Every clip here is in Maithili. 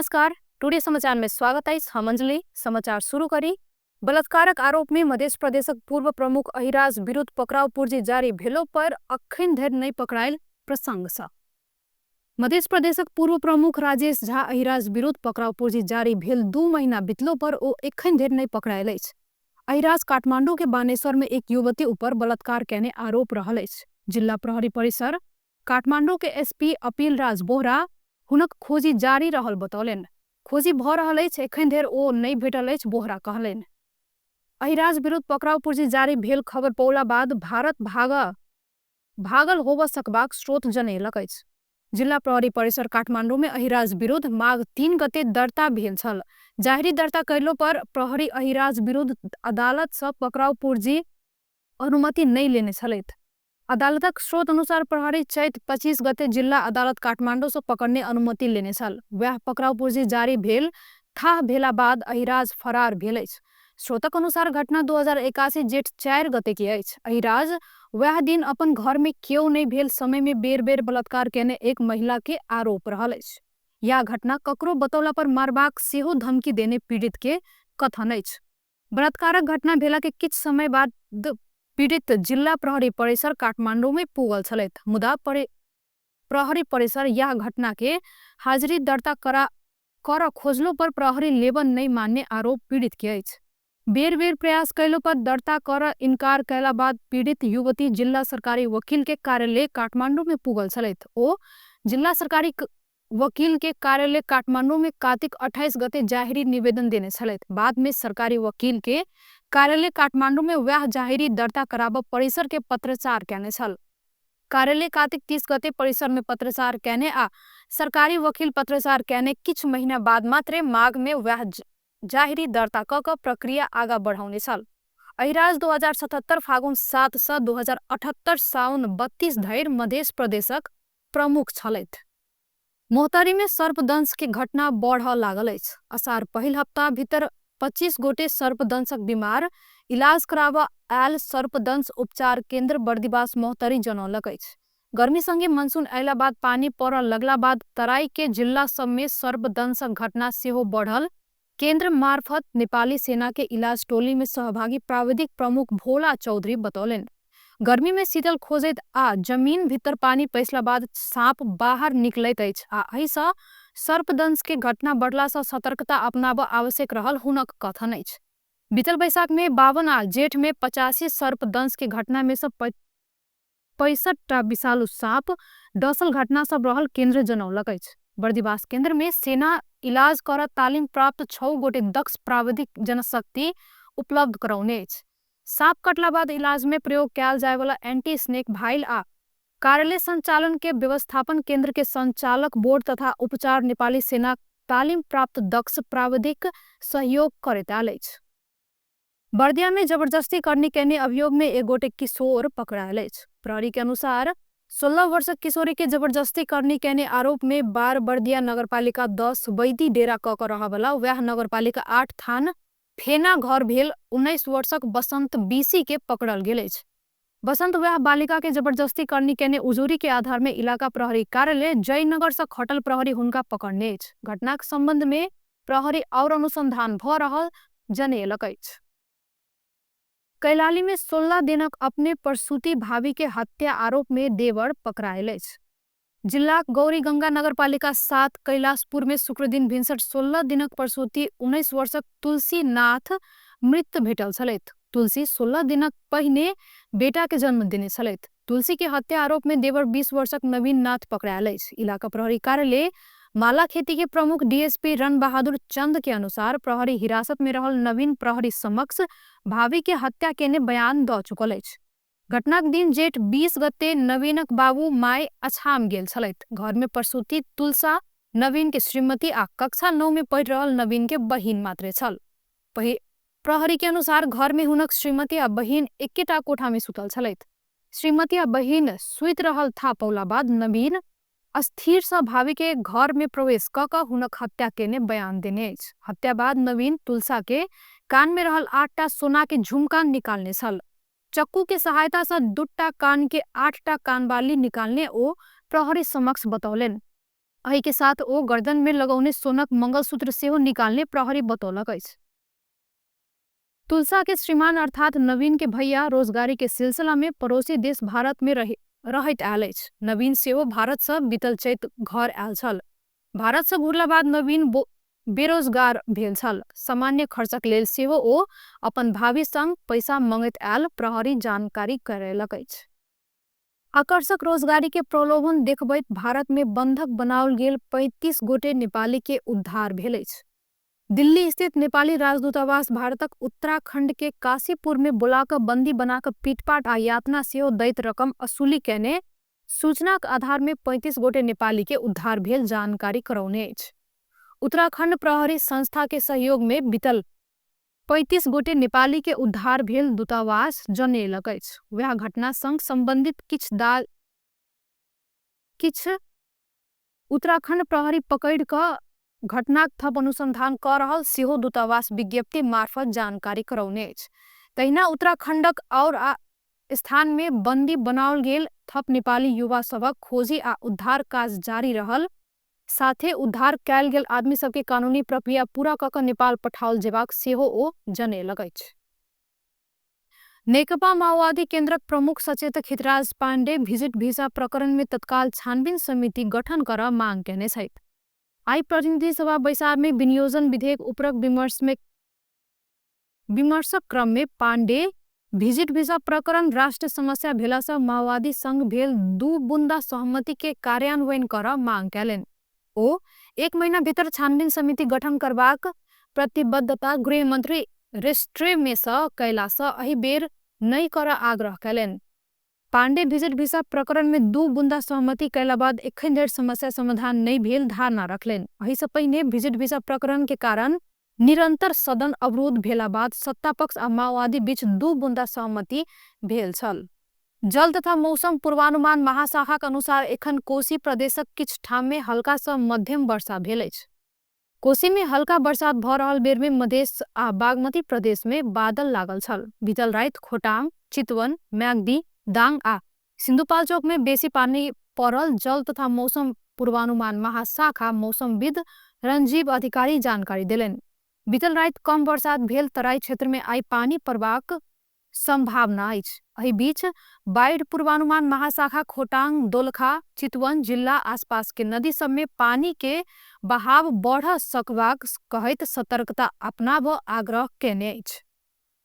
नमस्कार, टुडे समाचार में स्वागत अछि। हम अंजलि। समाचार शुरू करी। बलात्कारक आरोप में मध्य प्रदेशक पूर्व प्रमुख अहिराज विरुद्ध पकड़ाव पुर्जी जारी भेलो पर अखन धरि नहि पकड़ायल प्रसंग सँ मध्य प्रदेशक पूर्व प्रमुख राजेश झा अहिराज विरुद्ध पकड़ाव पुर्जी जारी भेल 2 महीना बितलो पर ओ एखन धरि नहि पकड़ायल अछि। अहिराज काठमांडू के बानेश्वर में एक युवती ऊपर बलात्कार केने आरोप रहल अछि। जिला प्रहरी परिसर काठमांडू के एसपी अपील राज बोहरा हुनक खोजी जारी रहल बतौलनि। खोजी भ रहल अछि, एखन धरि ओ नहि भेटल अछि, बोहरा कहलनि। अहिराज विरुद्ध पकड़ाव पुर्जी जारी भेल खबर पौला बाद भारत भागल होब सकबाक स्रोत जनेलक अछि। जिला प्रहरी परिसर काठमांडू में अहिराज विरुद्ध माघ 3 गते दर्ता भेल छल। जाहिरी दर्ता कयलो पर प्रहरी अहिराज विरुद्ध अदालत सँ पकड़ाव पुर्जी अनुमति नहि लेने छलथि। अदालतक स्रोत अनुसार प्रहरी चैत 25 गते जिल्ला अदालत काठमांडू सँ पकड़ने अनुमति लेने छल। वएह पकड़ाव पुर्जी जारी भेल थाह भेला बाद अहिराज फरार भेल अछि। स्रोतक अनुसार घटना 2081 जेठ 4 गते के अछि। अहिराज वएह दिन अपन घर में केओ नहि भेल समय में बेर बेर बलात्कार केने एक महिला के आरोप रहल अछि। यह घटना ककरो बतौला पर मारबाक सेहो धमकी देने पीड़ित के कथन अछि। बलात्कारक घटना भेला के किछु समय बाद पीड़ित जिला प्रहरी परिसर काठमांडू में पुगल छलथि। मुदा प्रहरी परिसर यह घटना के हाजिरी दर्ता कर खोजलो पर प्रहरी लेबन नहीं मानने आरोप पीड़ित के अछि। बेर बेर प्रयास कैलो पर दर्ता कर इनकार कैला बाद पीड़ित युवती जिला सरकारी वकील के कार्यालय काठमांडू में पुगल छलथि। ओ जिला सरकारी वकील के कार्यालय काठमांडू में कार्तिक 28 गते जाहिरी निवेदन देने छलथि। बाद में सरकारी वकील के कार्यालय काठमांडू में वह जाहिरी दर्ता कराब परिसर के पत्रचार केने छल। कार्यालय कार्तिक 30 गते परिसर में पत्रचार केने आ सरकारी वकील पत्रचार केने किछु महीना बाद मात्रे माघ में वह जाहिरी दर्ता क प्रक्रिया आगा बढ़ौने छल। अहिराज 2077 फागुन 7 सँ 2078 साउन 32 धरि मध्य प्रदेशक प्रमुख छलथि। मोहतरी में सर्पदंश के घटना बढ़ लागल अछि। असार पहिल हप्ता भीतर 25 गोटे सर्पदंशक बीमार इलाज कराब आयल सर्पदंश उपचार केंद्र बर्दिवास मोहतरी जनौलक अछि। गर्मी संगे मनसून अयला बाद पानी पड़ऽ लगला बाद तराई के जिला सब में सर्पदंशक घटना सेहो बढ़ल केंद्र मार्फत नेपाली सेना के इलाज टोली में सहभागी प्राविधिक प्रमुख भोला चौधरी बतौलनि। गर्मी में शीतल खोजैत आ जमीन भीतर पानी पैसला बाद साँप बाहर निकलैत अछि आ एहिसँ सर्पदंश के घटना बढ़ला सँ सतर्कता अपनाब आवश्यक रहल हुनक कथन अछि। बीतल बैसाख में 52 आ जेठ में 85 सर्पदंश के घटना में सँ 65 टा विषालु साँप डसल घटना सब रहल केंद्र जनौलक अछि। बर्दिवास केंद्र में सेना इलाज कर तालिम प्राप्त 6 गोटे दक्ष प्राविधिक जनशक्ति उपलब्ध करौने अछि। साँप कटला बाद इलाज में प्रयोग कयल जाय वाला एंटी स्नेक भाइल आ कार्यालय संचालन के व्यवस्थापन केंद्र के संचालक बोर्ड तथा उपचार नेपाली सेना तालिम प्राप्त दक्ष प्राविधिक सहयोग करैत आयल अछि। बर्दिया में जबरदस्ती करनी केने अभियोग में एक गोटे किशोर पकड़ायल अछि। प्रहरी के अनुसार 16 वर्षक किशोरी के जबरदस्ती करनी केने आरोप में 12 बर्दिया नगरपालिका 10 वैदी डेरा क रहवला वह नगरपालिका 8 थान फेना घर भेल 19 वर्षक बसंत बीसी के पकड़ल गेल अछि। बसंत वह बालिका के जबरदस्ती करनी केने उजूरी के आधार में इलाका प्रहरी कार्यालय जयनगर से खटल प्रहरी हुनका पकड़ने अछि। घटना के संबंध में प्रहरी और अनुसंधान भ रहल जनेलक अछि। कैलाली में 16 दिनक अपने प्रसूति भाभी के हत्या आरोप में देवर पकड़ायल अछि। जिला गौरीगंगा नगरपालिका 7 कैलाशपुर में शुक्रदिन भिनसर 16 दिनक प्रसूति 19 वर्षक तुलसी नाथ मृत भेटल छलथि। तुलसी 16 दिनक पहिने बेटा के जन्म देने छलथि। तुलसी के हत्या आरोप में देवर 20 वर्षक नवीन नाथ पकड़ायल अछि। इलाका प्रहरी कार्यालय माला खेती के प्रमुख डीएसपी रणबहादुर चंद के अनुसार प्रहरी हिरासत में रहल नवीन प्रहरी समक्ष भाभी के हत्या केने बयान द चुकल अछि। घटनाक दिन जेठ 20 गते नवीनक बाबू my अछाम गेल छलथि। घर में प्रसूति तुलसा नवीन के श्रीमती आ कक्षा 9 में पढ़ि रहल नवीन के बहिन मात्रे छल। प्रहरी के अनुसार घर में हुनक श्रीमती आ बहिन एकेटा कोठा में सुतल छलथि। श्रीमती आ बहिन सुति रहल था पौला बाद नवीन अस्थिर सँ भाभी के घर में प्रवेश क क हुनक हत्या केने बयान देने अछि। हत्या बाद नवीन तुलसा के कान में रहल 8टा सोना के झुमका निकालने छल। चक्कू के सहायता से 2टा कान के 8टा कानबाली निकालने ओ प्रहरी समक्ष बतौलनि। एहिके साथ ओ गर्दनमे लगौने सोनक मंगलसूत्र सेहो निकाल्ने प्रहरी बतौलक अछि। तुलसा के श्रीमान अर्थात नवीन के भैया रोजगारी के सिलसिला में पड़ोसी देश भारत में रहैत आयल अछि। नवीन सेहो भारत से बीतल चैत घर आयल छल। भारत से घुरला बाद नवीन बेरोजगार भेल छल। सामान्य खर्चक लेल सेहो ओ अपन भाभी संग पैसा मंगैत आयल प्रहरी जानकारी करेलक अछि। आकर्षक रोजगारी के प्रलोभन देखबैत भारत में बंधक बनाओल गेल 35 गोटे नेपाली के उद्धार भेल अछि। दिल्ली स्थित नेपाली राजदूतावास भारतक उत्तराखंड के काशीपुर में बुलाकर बंदी बनाकर पीटपाट आ यातना सेहो दैत रकम असूली केने सूचनाक आधार में 35 गोटे नेपाली के उद्धार भेल जानकारी करौने अछि। उत्तराखंड प्रहरी संस्था के सहयोग में बीतल 35 गोटे नेपाली के उद्धार भेल दूतावास जनेलक अछि। वएह घटना संग संबंधित किछु उत्तराखंड प्रहरी पकड़ कऽ घटनाक थप अनुसंधान कऽ रहल सेहो दूतावास विज्ञप्ति मार्फत जानकारी करौने अछि। तहिना उत्तराखंडक और स्थान में बंदी बनाओल गेल थप नेपाली युवा सभक खोजी आ उद्धार काज जारी रहल साथे उद्धार कयल गेल आदमी सबके कानूनी प्रक्रिया पूरा कऽ कऽ नेपाल पठाओल जेबाक सेहो ओ जनेलक अछि। नेकपा माओवादी केंद्रक प्रमुख सचेतक हितराज पांडे भिजिट भिसा प्रकरण में तत्काल छानबीन समिति गठन कर मांग केने छथि। आइ प्रतिनिधि सभा बैसार में विनियोजन विधेयक उपरक विमर्शक क्रम में पांडे भिजिट भिसा प्रकरण राष्ट्रीय समस्या भेला से माओवादी संग भेल 2 बुंदा सहमति के कार्यान्वयन कर मांग केलनि। ओ 1 महीना भीतर छानबीन समिति गठन करबाक प्रतिबद्धता गृहमंत्री रेस्ट्रे सँ कयला सँ एहि बेर नहि कर आग्रह केलनि। पांडे भिजिट भिसा प्रकरण में 2 बुंदा सहमति कयला बाद एखन धरि समस्या समाधान नहि भेल धारणा रखलनि। एहि सँ पहिने भिजिट भिसा प्रकरण के कारण निरंतर सदन अवरोध भेला बाद सत्ता पक्ष आ माओवादी बीच 2 बुंदा सहमति भेल छल। जल तथा मौसम पूर्वानुमान महाशाखाक अनुसार एखन कोसी प्रदेशक किछु ठाम में हल्का सँ मध्यम वर्षा भेल अछि। कोसी में हल्का बरसात भऽ रहल बेर में मधेश आ बागमती प्रदेश में बादल लागल छल। बीतल राति खोटांग, चितवन, म्याग्दी, दांग आ सिंधुपाल्चोक में बेसी पानी पड़ल जल तथा मौसम पूर्वानुमान महाशाखा मौसमविद रंजीव अधिकारी जानकारी देलनि। बीतल राति कम बरसात भेल तराई क्षेत्र में आइ पानी पड़बाक संभावना अछि। एहि बीच बाढ़ि पूर्वानुमान महाशाखा खोटांग, दोलखा, चितवन जिला आसपास के नदी सब में पानी के बहाव बढ़ सकबाक कहैत सतर्कता अपनाबऽ आग्रह केने अछि।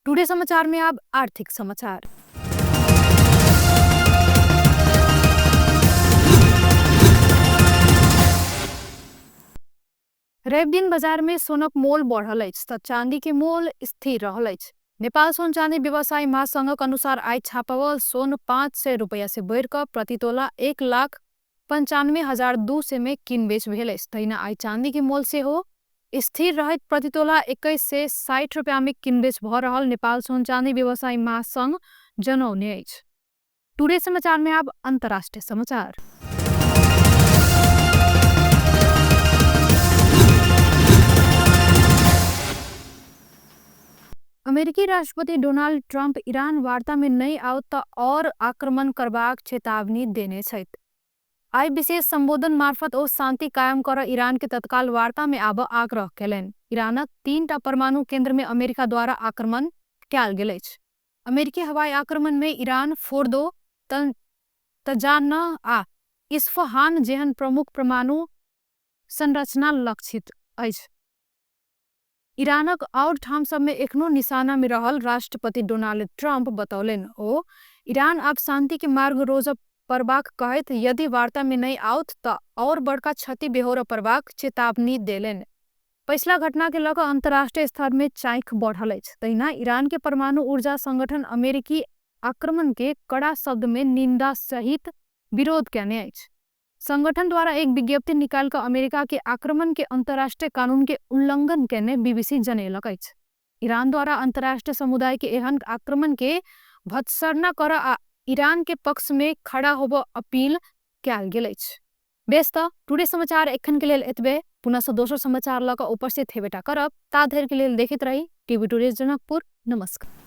टुडे समाचार में अब आर्थिक समाचार। रवि दिन बाजार में सोनक मोल बढ़ल अछि त चांदी के मोल स्थिर रहल अछि। नेपाल सोन चांदी व्यवसायी महासंघक अनुसार आइ छापावल सोन 500 रुपैया से बढ़ि कऽ प्रति तोला 1,95,200 में किन बेच भेल अछि। तहिना आइ चांदी के मोल सेहो स्थिर रहैत प्रति तोला 2160 रुपैया में किन बेच भऽ रहल नेपाल सोन चांदी व्यवसायी महासंघ जनौने अछि। टुडे समाचार में अब अंतर्राष्ट्रीय समाचार। अमेरिकी राष्ट्रपति डोनाल्ड ट्रंप ईरान वार्ता में नहीं आओ तो और आक्रमण करबाक चेतावनी देने छथि। आइ विशेष संबोधन मार्फत ओ शांति कायम कर ईरान के तत्काल वार्ता में आब आग्रह केलनि। ईरानक 3टा परमाणु केंद्र में अमेरिका द्वारा आक्रमण कयल गेल अछि। अमेरिकी हवाई आक्रमण में ईरान फोर्दो, तजान आ इस्फहान जेहन प्रमुख परमाणु संरचना लक्षित अछि। ईरानक और ठाम सब में एखनो निशाना में रहल राष्ट्रपति डोनाल्ड ट्रंप बतौलनि। ओ ईरान अब शांति के मार्ग रोज परबाक कहैत यदि वार्ता में नहीं आओत तो और बड़का क्षति बेहोर परबाक चेतावनी देलनि। पछिला घटना के लऽ कऽ अंतर्राष्ट्रीय स्तर में चाइख बढ़ल अछि। तहिना ईरान के परमाणु ऊर्जा संगठन अमेरिकी आक्रमण के कड़ा शब्द में निंदा सहित विरोध केने अछि। संगठन द्वारा एक विज्ञप्ति निकाल कऽ अमेरिका के आक्रमण के अंतर्राष्ट्रीय कानून के उल्लंघन केने बीबीसी जनेलक अछि। ईरान द्वारा अंतर्राष्ट्रीय समुदाय के एहन आक्रमण के भत्सर्ना कर आ ईरान के पक्ष में खड़ा होब अपील कयल गेल अछि। बेस त टुडे समाचार एखन के लेल एतबे। पुनः से दोसर समाचार लऽ कऽ उपस्थित हेबेटा करब। ता धरि के लेल देखैत रही टीवी टुडे जनकपुर। नमस्कार।